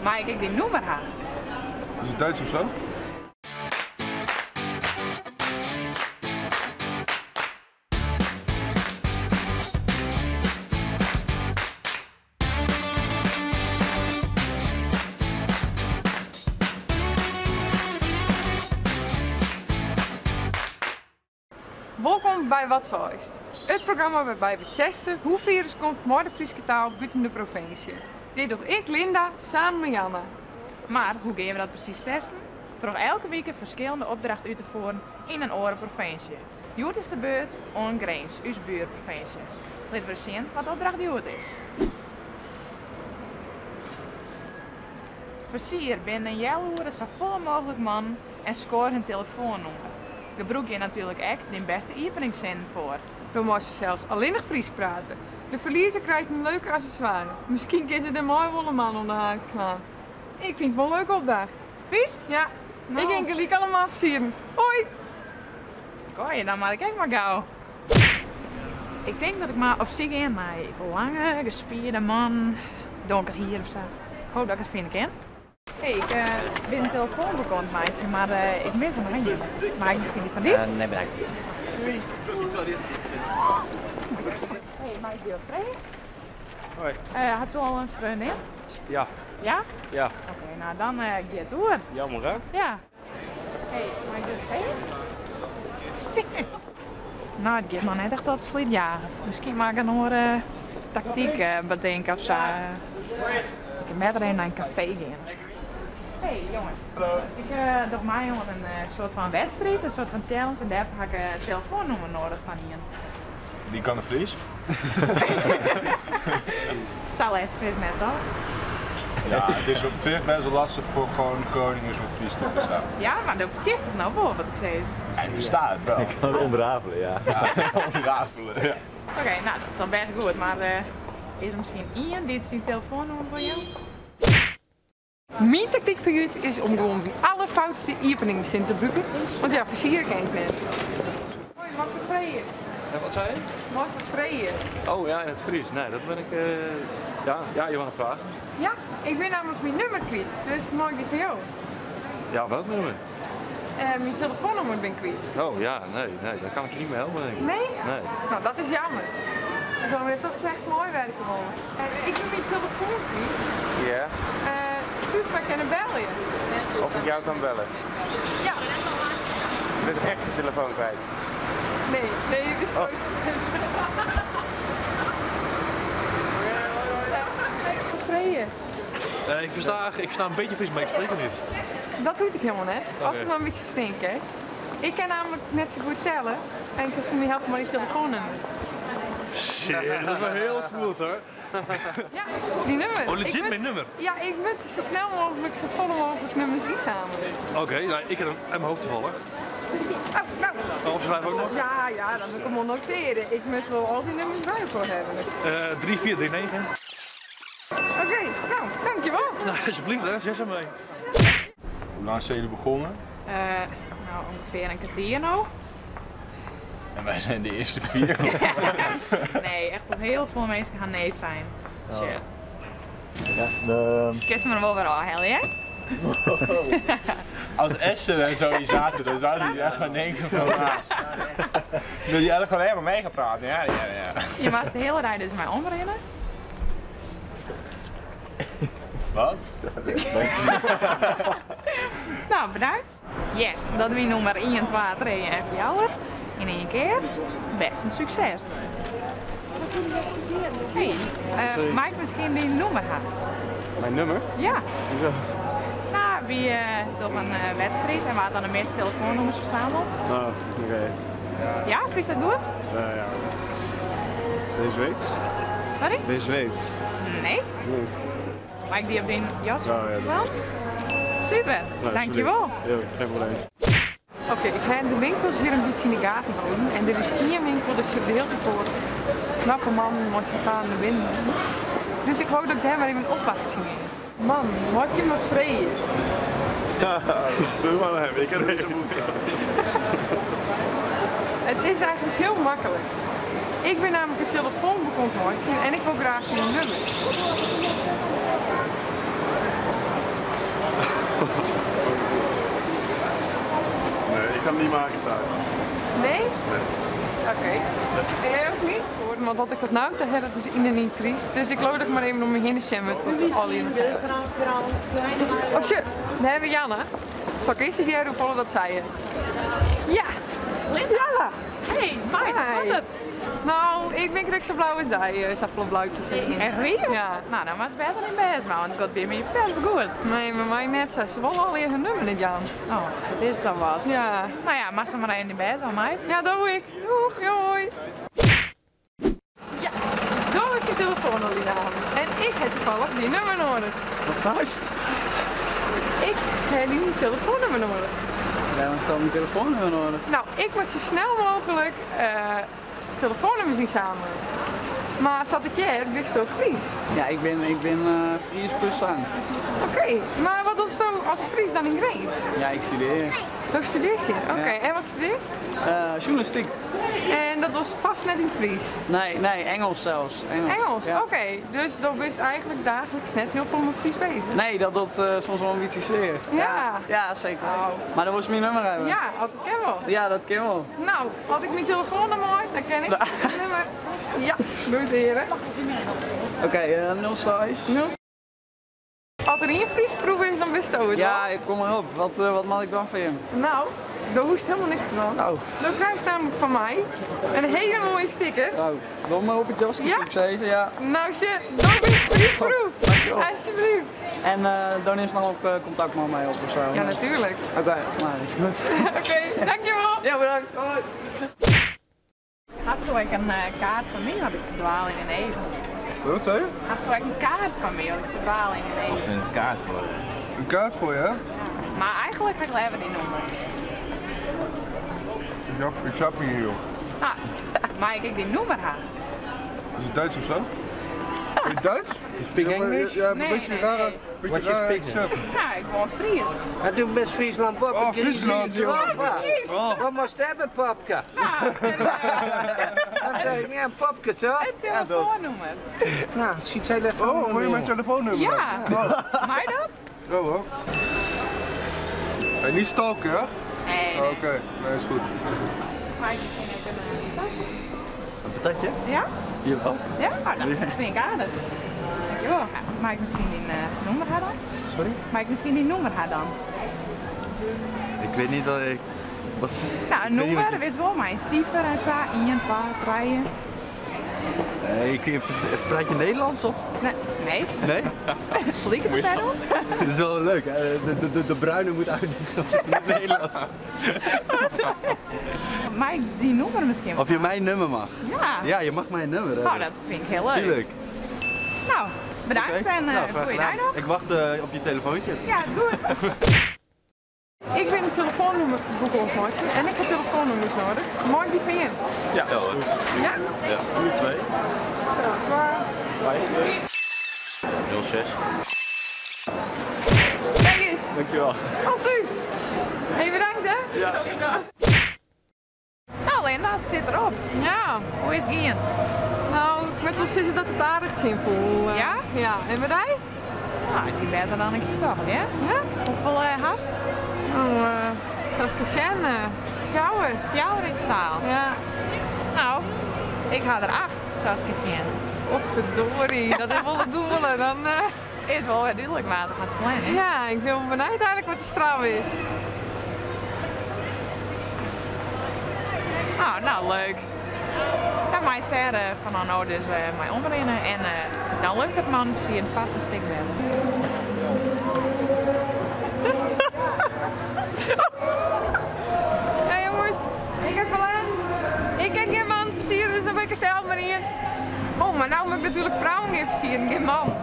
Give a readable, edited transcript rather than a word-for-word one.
Mei ik ek dyn nûmer ha? Is het Duits of zo? Wolkom by Wat Seist? It programma wêrby we teste hoe fier ast komst mei de Fryske taal bûten de provinsje. Dit doch ik, Linda, samen mei Janne. Mar hoe gean we dat presys testen? Troch elke wike ferskillende opdrachten út te fieren yn in oare provinsje. Hjoed is de beurt oan Grins, ús buorprovinsje. Litte we sjen wat de opdracht hjoed is. Fersier binnen in healoere safolle mooglik mannen en skoar hun telefoannûmer. Gebrûk hjir natuerlik ek dyn bêste iepeningssinnen foar. Do meist fansels allinnich Frysk prate. De ferliezer krijt in leuke accessoire. Miskien kin se dêrmei wol in man oan de haak slaan. Ik fyn it wol in leuke opdracht. Fynst? Ja, No. ik gean gelyk alleman fersieren. Hoi! Goeie, dan moat ik ek mar gau. Ik tink dat ik mar op syk gean nei lange, gespierde mannen, donker hier of sa. Ik hoopje dat ik it fine kin. Hey, ik bin in telefoanboek oan it meitsjen, mar ik mis der noch ien. Mei ik miskien dy fan dy? Nee, bedankt. Hey, mei ik dy wat freegje? Hoi. Hast al in freondin? Ja. Ja? Ja. Oké, no dan giet it oer. Jammer hè? Ja. Hey, mei ik dy wat freegje? No, it giet noch net echt dat slydjagend. Miskien moat ik in oare taktyk betinke of sa. Ik kin better even nei in kafee gean of sa. Hey jonges, ik doch mei oan in soart fan wedstriid, in soart fan challenge en dêrfoar ha ik in telefoannûmer nedich fan ien. Wie kan de Fries? Sa lêstich is it net, toch? Ja, het is op zich best wel lastig voor gewoon Groningers om Fries te verstaan. Ja, mar do ferstiest it no wol wat ik sis. Ja, ik versta het wel. Ik kan het ontrafelen, ja. Ja, ontrafelen, ja. Oké, no dat is al bêst goed, mar is der miskien ien dy't syn telefoannûmer wol jaan? Myn taktyk foar hjoed is om gewoan by alle foutste iepeningssin te brûken, want ja, fersiere kin ik net. Hoi, mag ik wat freegje? Ja, wat sei je? Mag ik wat freegje? Oh ja, in het Fries. Nee, dat ben ik. Ja, ja, je mag het vragen. Ja, ik bin namelijk myn nûmer kwyt, dus mei ik dy fan jo? Ja, welk nummer? Myn telefoannûmer bin ik kwyt. Oh ja, nee, nee, daar kan ik je niet mee helpen denk ik. Nee? Nee. No, dat is jammer. Ik wol net toch slecht meiwerke wolle. Ik bin myn telefoan kwyt. Ja. Soest my kinne belje? Of ik jou kan bellen? Ja. Je bent echt je telefoon kwijt? Nee, nee, dit is Oh. Freegje. Ik versta een beetje Fries, maar ik spreek het niet. Dat doe ik helemaal net. Als Oké. het maar een beetje verstaan kinst. Ik kan namelijk net zo goed tellen en ik kan me helpen met die telefoonnummer. Shit, dat is wel heel smooth hoor. Ja, die nummer. Oh, legit Ik moet- mijn nummer? Ja, ik moet zo snel mogelijk, zo volle mogelijk nummers inzamelen. Oké, nou, ik heb hem uit mijn hoofd toevallig. Oh, nou. Oh, opschrijven ook nog? Ja, ja, dan moet ik hem wel noteren. Ik moet wel al die nummers bij elkaar hebben. 3, 4, 3, 9. Oké, nou, dankjewel. Nou, alsjeblieft hè, succes ermee. Hoe lang zijn jullie begonnen? Nou, ongeveer een kwartier nou. En wij zijn de eerste 4. Nee, echt nog heel veel mensen gaan nee zijn. Oh. Tja. Ja, de... Kist me er wel weer al, hè? Als Esther en zo hier zaten, dan zouden die echt gewoon denken van... Ah. Die hadden gewoon helemaal meegepraat. Ja, ja, ja. Je mag de hele rij dus mij omrennen. Wat? Nou, bedankt. Yes, dat wie nummer 1, 2, 3 en 4. In één keer. Best een succes. Hey, mag ik misschien die nummer hebben? Mijn nummer? Ja. Hoezo? Nou, wie doet een wedstrijd en waar dan de meeste telefoonnummers verzameld. Oh, oké. Ja, vind je dat goed? Ja. Ben je Zweeds? Sorry? Ben je Zweeds? Nee. Nee. Mag ik die op die jas Oh, ja, dat wel? Super, Nou, dankjewel. alsjeblieft. Ja, geen probleem. Oké, ik ga de winkels hier een beetje in de gaten houden. En er is één winkel, dus je de hele tijd voor knappe man, marzipan de wind. Dus ik hoop dat ik daar maar even opwacht zie. Man, wat je maar vrede. Doe maar hem, ik heb deze boek. Het is eigenlijk heel makkelijk. Ik ben namelijk een telefoonboek ontmoet en ik wil graag die nummer. Nee, ik ga hem niet maken thuis. Nee? Nee. Oké. En jij ook niet? Want wat ik dat nou te hebben, dat is in en niet triest. Dus ik loop dat maar even om me heen te zwemmen tot al in. Oh shit, daar hebben we Janne. Zal ik eerst eens jij roepen dat zei je? Ja! Linda! Hey, meid, Hi. wat het? Nou, ik ben krek zo blauw als zij, zo blauw te zeggen. Echt waar? Ja. Nou, dan was het beter in best, maar want het gaat bij mij best goed. Nee, maar mij net zo. Ze willen al even nummer niet, Jan. Oh, het is dan wat. Ja. Nou ja, mag ze maar even in best, al meid. Ja, dat doe ik. Doeg, hoi. Ja, daar is je telefoon al in de hand. En ik heb toevallig die nummer nodig. Wat zei het? Ik heb die telefoonnummer nodig. Waarom staat mijn telefoonnummer nodig? Nou, ik moet zo snel mogelijk telefoonnummers zien samen. Maar zat ik hier, wist ook Fries. Ja, ik ben Fries plus zang. Oké, maar wat is zo als Fries dan in Grijns? Ja, ik studeer. Dat studeert je? Oké, Ja. en wat studeert? Journalistiek. En dat was vast net in het Fries? Nee, nee, Engels zelfs. Engels, Engels, ja. oké. Dus dan ben je eigenlijk dagelijks net heel veel met Fries bezig? Nee, dat doet soms wel een beetje zeer. Ja. Ja, ja, zeker. Oh. Maar dat was mijn nummer hebben. Ja, dat ken wel. Ja, dat ken wel. Nou, had ik mijn telefoonnummer, dan ken ik het nummer. Ja, goed heren. Oké, 06. 0. Als er een Friesproef is, dan wist je het Ja, ik kom maar op. Wat mag ik dan voor je? Nou, daar hoest helemaal niks van. Oh. Dan krijg je namelijk van mij een hele mooie sticker. Oh, doe maar op het jasje, Ja? succes. Ja. Nou, shit, dat is Friesproef. Dankjewel. Alsjeblieft. En dan is nog ook contact met mij op of zo. Ja, natuurlijk. Oké, nou, dat is goed. Oké, dankjewel. Ja, bedankt. Hoi. Hast du ook een kaart van mij? Had ik verdwaal in een even. Wat zei je? Hast du ook een kaart van mij? Had ik verdwaal in een even. Of een kaart voor je. Een kaart voor je, hè? Ja. Maar eigenlijk ga ik liever die noemen. Ik snap niet, joh. Ah, maar ik die noemer haar. Is het Duits of zo? Ben je Duits? You speak English? Ja, een Nee, beetje nee, rare, nee. beetje What you rare speak? accent. Ja, ik woon Fries. Dat doet best Friesland pap. Oh, Friesland, joh. Ja, precies. Oh. Wat moest hebben, papke? Ja, en, Dan zeg ik, ja, een papke, toch? het telefoonnummer. Nou, zie telefoon. Oh, wil je mijn telefoonnummer? Ja. Oh, Mij dat? oh hoor. Hey, niet stalken, hè? Nee, nee. Oké, nee, is goed. Maar ik misschien ook een patatje. Een patatje? Ja? Jawel. Ja? Oh, nou, dat vind ik aardig. Dankjewel. Ja, mag ik misschien die nummer haar dan? Sorry? Mag ik misschien die nummer haar dan? Ik weet niet dat ik... Wat? Nou, een Ik weet niet wat nummer, weet wel, maar een cijfer en zo. 1, 2, 3. Nee, ik, praat je Nederlands of? Nee. Nee? Nee? Liek het verder? Dat is wel leuk, hè? De bruine moet uitleggen of het in het Nederlands. Maar ik die nummer misschien Of je mijn nummer mag? Ja. Ja, je mag mijn nummer hebben. Oh, dat vind ik heel leuk. Tuurlijk. Nou, bedankt Oké. en Nou, graag goeie dag gedaan. nog. Ik wacht op je telefoontje. Ja, goed. Ik ben het telefoonnummerboek ontmoet en ik heb telefoonnummers nodig. Mag ik die van je? Ja, ja hoor. Ja? Ja. 4, 2, 5, 2, 0, 6. Kijk eens. Dankjewel. Als u. Hey, bedankt hè. Ja. Nou Linda, het zit erop. Ja. Hoe is het Ian? Nou, ik ben toch sinds dat het aardig zinvol. Ja? Ja. En bij jij? Nou, die beter dan ik toch, hè? Ja? Hoeveel hast? Nou, zoals Cassian, jouwe. Jouwe in totaal. Ja. Nou, ik ga er 8, zoals Cassian. Oh, verdorie, dat is wel het doel. Dan is wel weer duidelijk waar het gaat verlengen, hè? Ja, ik ben wel benieuwd eigenlijk wat de straf is. Oh, nou leuk. Ja, mijn sterren van Arno dus mij omrennen en dan lukt het man, zie je een vaste stik bellen. Ja jongens, ik heb verlengd. Ik kan geen man versieren, dus dan ben ik er zelf maar in. Oh, maar nou moet ik natuurlijk vrouwen gaan versieren, geen man.